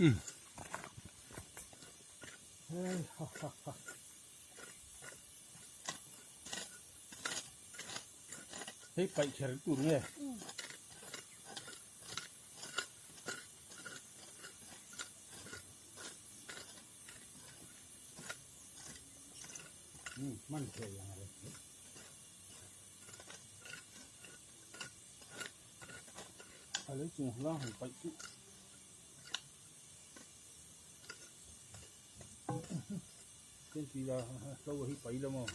Um. Hei ha ha ha. Hei paih kher tur nge? Um, man thei ang re. A lei chung hlang han paih chu. Chen tui la hlo hi pai la maw.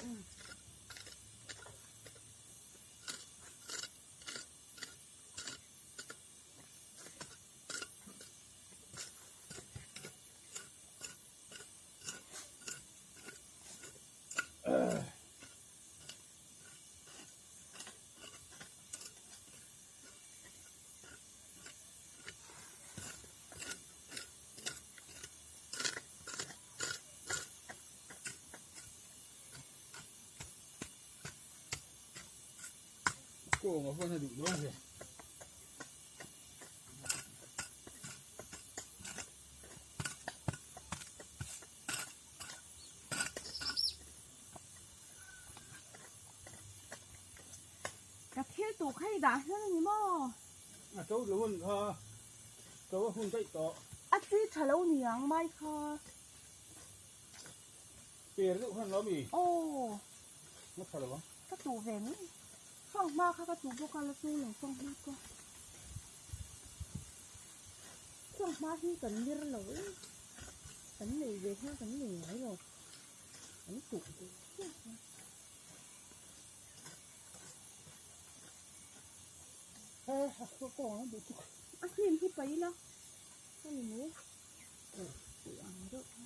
Kawng a van a duh dawn ve. Ka thil tuh kha i dah hian a ni maw? A to lo hun kha to a hun daih tawh. A chi tha lo niang mai kha. Per deuh khan lo mi? Aw. Na tha lo ang. Ka tuh ve mai. Fanghma kha ka tuh bawk a la chung lo fanghma kha. Fanghma hi kan lir lo e. Kan nei ve hian kan nei ngai lo. An tuh ve chiah a. A hnim hi paih ila a ni mai tih ang deuh kha.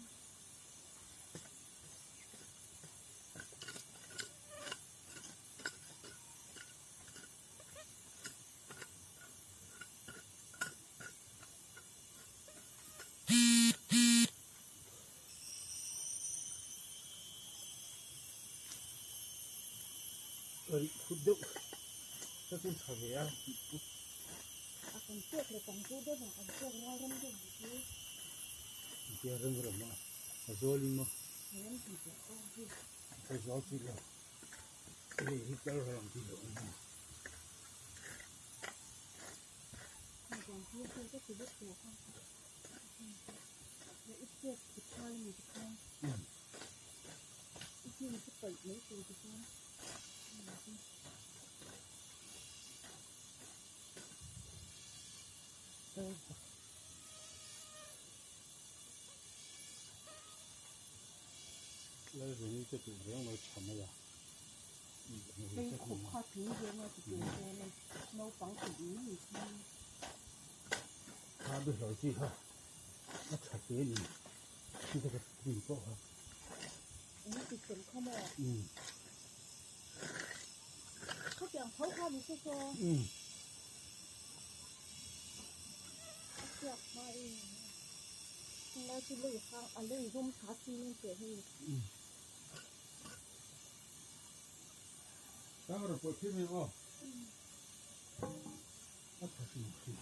Ri phut deuh ka chu tha ve a. A kan pek leh kan chu deuh ang kan pek rual rem deuh ang chu. Tia rem rem a a zawl in maw. Rem ti teh aw hi. A zawl chi lo. Hei hi kal rang chi lo. Lalveni te tih reng mai tha mai a. Hei khup kha tui ve mai ti tur chuan naupang tih mai hi. Kha be hlawh chi kha a tha hle a ni khi te ka tui pawh kha. Eng ti fel kha maw? Khatiang tho kha ni se saw. A siak hma i tunlai chu lei hang a lei rum tha chi nen teh hei. Tang rawh pawh thim em aw. A tha hrim hrim.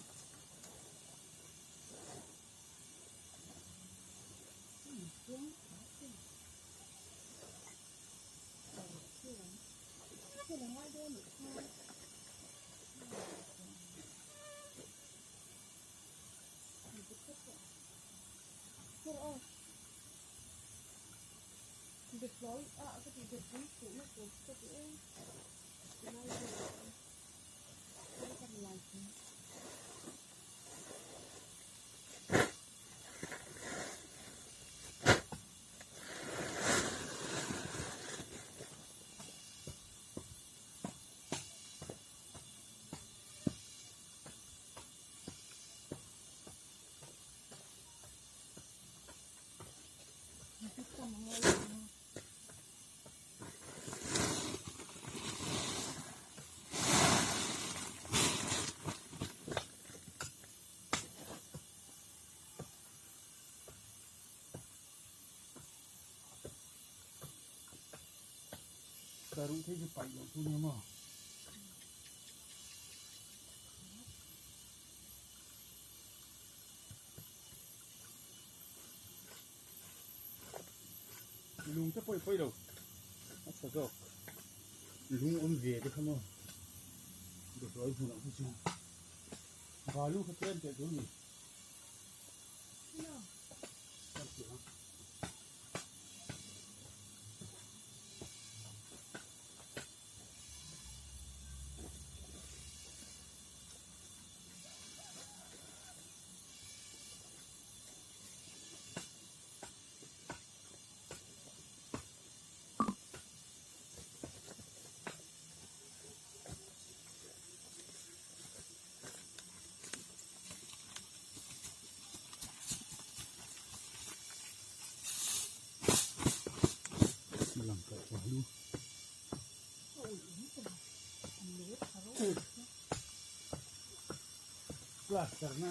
Ka ruh thei chu paih loh chu nia maw. pawi pawi lo a tha zawk lung awm ve te kha maw Behlawi hmunah kha chuan balu kha tlem teh tur a ni. Lang ka balu. Plaster na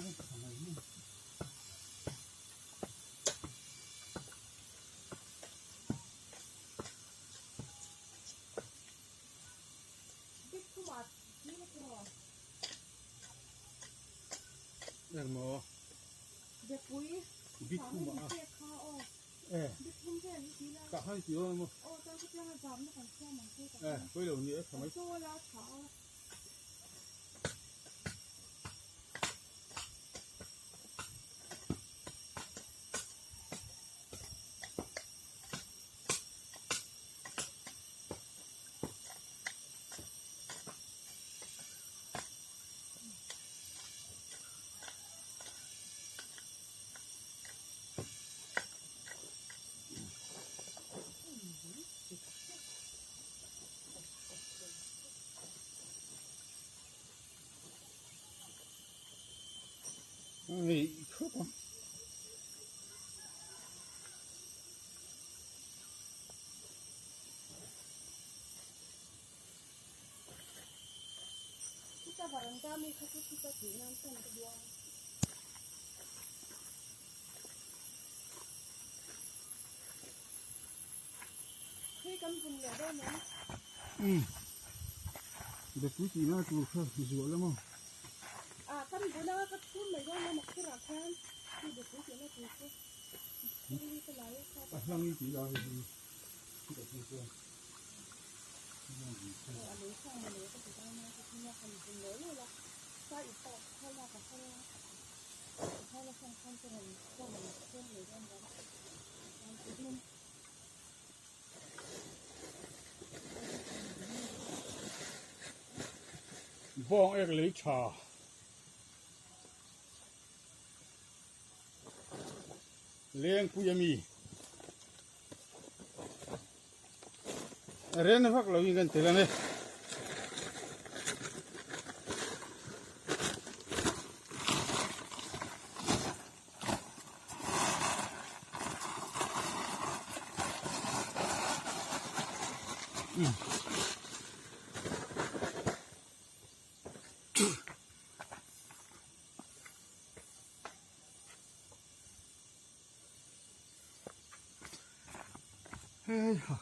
Engmaw? Bik thum ah a. Tah khan ti dawn emaw? Eh, pawi lo ni e tha mai. Hei khawp ang. Umm bepui tih na tur kha zuah lama. A hlang i tih lai hi bepui chuan. Bawng ek lei tha. Lengpui ami. Ren vak lo in kan tel a ni. Hei ha.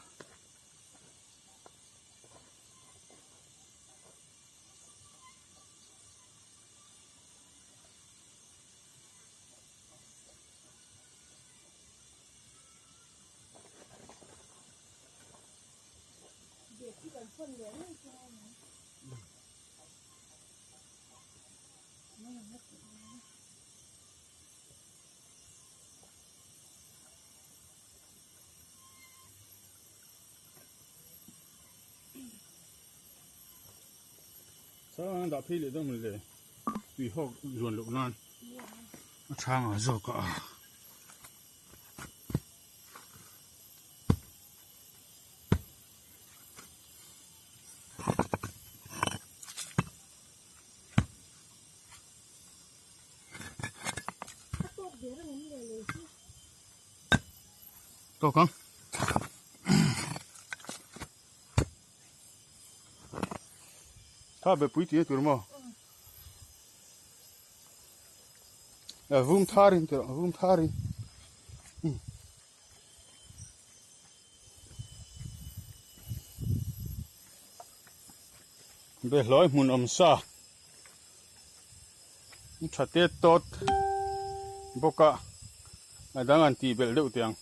Chuan dah phei leh dawn mawni le tui hawk zuan loh nan a chhangah zawk a. Tawk ang. Tha be pui tih tur maw? A vum tharin tur a vum tharin. Be hlawi hmun awm sa. Tha tet tawt bawk a, a dang an tih belh deuh teh ang.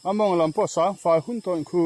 A mawng lam pawh sang fai hun tawh in khu.